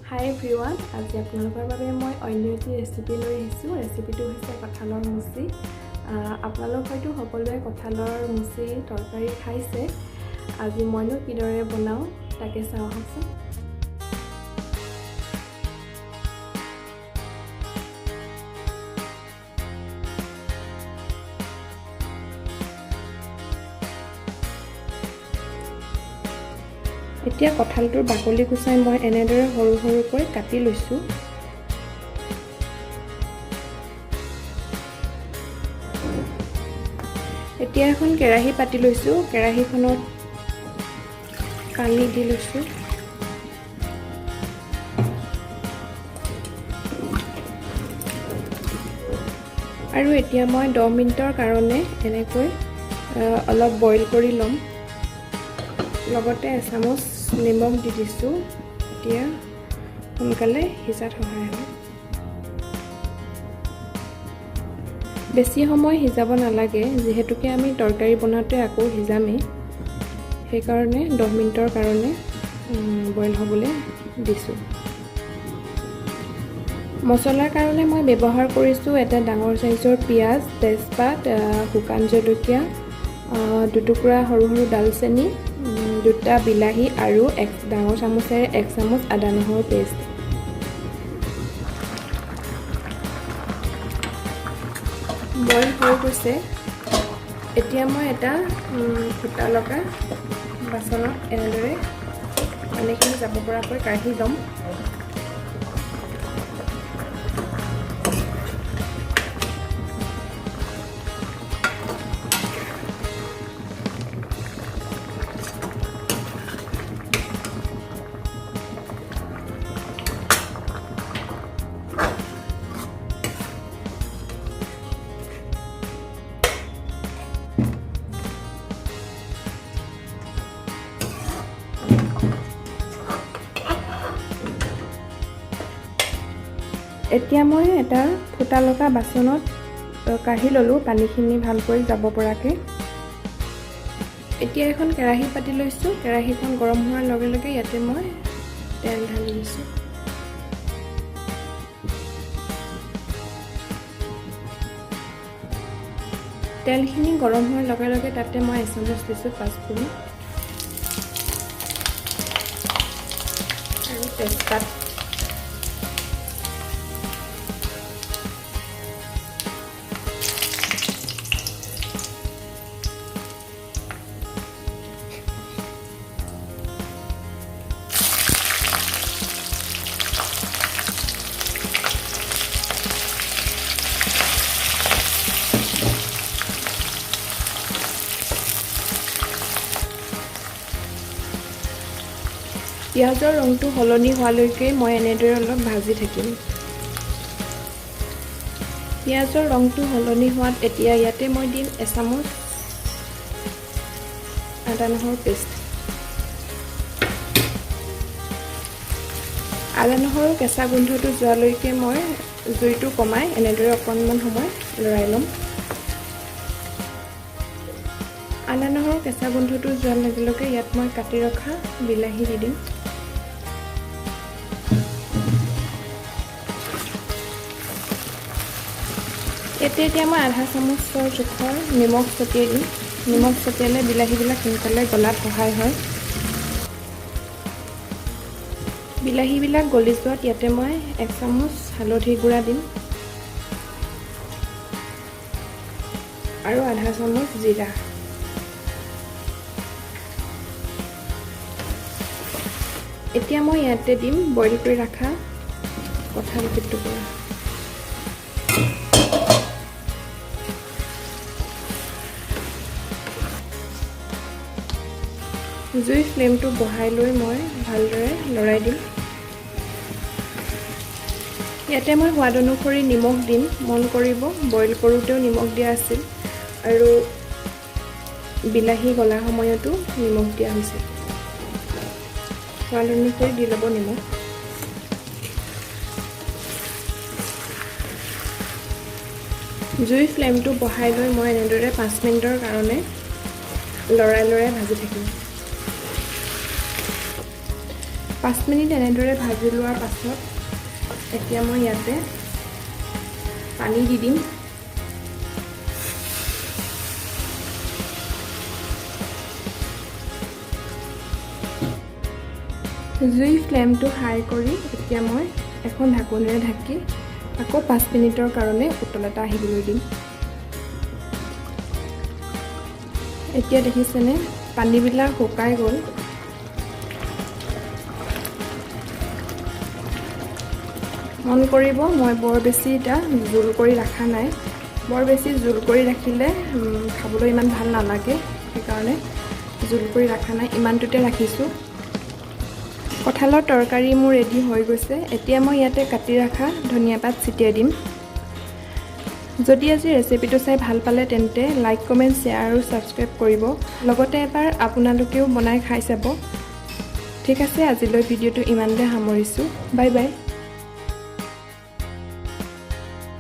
হাই everyone, আজি আপোনালোকৰ বাবে মই অন্য এটি ৰেচিপি লৈ আহিছোঁ। ৰেচিপিটো হৈছে কঁঠালৰ মুচি। আপোনালোক হয়তো সকলোৱে কঁঠালৰ মুচি তৰকাৰী খাইছে। আজি মইনো কিদৰে বনাওঁ তাকে চাওঁ আহকচোন। এতিয়া কঁঠালটোৰ বাকলি গুচাই মই এনেদৰে সৰু সৰুকৈ কাটি লৈছোঁ। এতিয়া এখন কেৰাহী পাতি লৈছোঁ। কেৰাহীখনত পানী দি লৈছোঁ। আৰু এতিয়া মই 10 মিনিটৰ কাৰণে এনেকৈ অলপ বইল কৰি ল'ম। লগতে এচামুচ নিমখ দি দিছোঁ, এতিয়া সোনকালে সিজাত সহায় হয়। বেছি সময় সিজাব নালাগে, যিহেতুকে আমি তৰকাৰী বনাওঁতে আকৌ সিজামেই। সেইকাৰণে 10 মিনিটৰ কাৰণে বইল হ'বলৈ দিছোঁ। মছলাৰ কাৰণে মই ব্যৱহাৰ কৰিছোঁ এটা ডাঙৰ চাইজৰ পিঁয়াজ, তেজপাত, শুকান জলকীয়া, দুটুকুৰা সৰু সৰু ডালচেনি, দুটা বিলাহী আৰু এক ডাঙৰ চামুচেৰে এক চামুচ আদা নহৰু পেষ্ট। বইল হৈ গৈছে। এতিয়া মই এটা ফুটা লগা বাচনত এনেদৰে পানীখিনি যাব পৰাকৈ কাঢ়ি ল'ম। এতিয়া মই এটা ফুটা লগা বাচনত কাঢ়ি ল'লোঁ, পানীখিনি ভালকৈ যাব পৰাকৈ। এতিয়া এখন কেৰাহী পাতি লৈছোঁ। কেৰাহীখন গৰম হোৱাৰ লগে লগে ইয়াতে মই তেল ঢালি দিছোঁ। তেলখিনি গৰম হোৱাৰ লগে লগে তাতে মই এচামুচ দিছোঁ পাঁচফোৰণ আৰু তেজপাত। পিঁয়াজৰ ৰংটো সলনি হোৱালৈকে মই এনেদৰে অলপ ভাজি থাকিম। পিঁয়াজৰ ৰংটো সলনি হোৱাত এতিয়া ইয়াতে মই দিম এচামুচ আদা নহৰু পেষ্ট। আদা নহৰু কেঁচা গোন্ধটো যোৱালৈকে মই জুইটো কমাই এনেদৰে অকণমান সময় লৰাই ল'ম। আদা নহৰু কেঁচা গোন্ধটো যোৱাৰ লগে লগে ইয়াত মই কাটি ৰখা বিলাহী দি দিম। ইয়াতে এতিয়া মই আধা চামুচৰ জোখৰ নিমখ ছটিয়াই দিম। নিমখ ছটিয়ালে বিলাহীবিলাক সোনকালে গলাত সহায় হয়। বিলাহীবিলাক গলি যোৱাত ইয়াতে মই এক চামুচ হালধি গুড়া দিম আৰু আধা চামুচ জিৰা। এতিয়া মই ইয়াতে দিম বইল কৰি ৰখা কঁঠাল টুকুৰা। জুই ফ্লেমটো বঢ়াই লৈ মই ভালদৰে লৰাই দিম। ইয়াতে মই সোৱাদ অনুসৰি নিমখ দিম। মন কৰিব, বইল কৰোঁতেও নিমখ দিয়া আছিল আৰু বিলাহী গলা সময়তো নিমখ দিয়া হৈছিল। সোৱাদ অনুসৰি দি ল'ব নিমখ। জুই ফ্লেমটো বঢ়াই লৈ মই এনেদৰে 5 মিনিটৰ কাৰণে লৰাই লৰাই ভাজি থাকিম। 5 মিনিট এনেদৰে ভাজি লোৱাৰ পাছত এতিয়া মই ইয়াতে পানী দি দিম। জুই ফ্লেমটো হাই কৰি এতিয়া মই এখন ঢাকনিৰে ঢাকি আকৌ 5 মিনিটৰ কাৰণে উতল এটা আহিবলৈ দিম। এতিয়া দেখিছেনে, পানীবিলাক শুকাই গ'ল। মন কৰিব, মই বৰ বেছি এতিয়া জোল কৰি ৰখা নাই। বৰ বেছি জোল কৰি ৰাখিলে খাবলৈ ইমান ভাল নালাগে। সেইকাৰণে জোল কৰি ৰখা নাই, ইমানটোতে ৰাখিছোঁ। কঁঠালৰ তৰকাৰী মোৰ ৰেডি হৈ গৈছে। এতিয়া মই ইয়াতে কাটি ৰখা ধনিয়া পাত ছটিয়াই দিম। যদি আজি ৰেচিপিটো চাই ভাল পালে, তেন্তে লাইক, কমেণ্ট, শ্বেয়াৰ আৰু ছাবস্ক্ৰাইব কৰিব। লগতে এবাৰ আপোনালোকেও বনাই খাই চাব। ঠিক আছে, আজিলৈ ভিডিঅ'টো ইমানতে সামৰিছোঁ। Bye bye.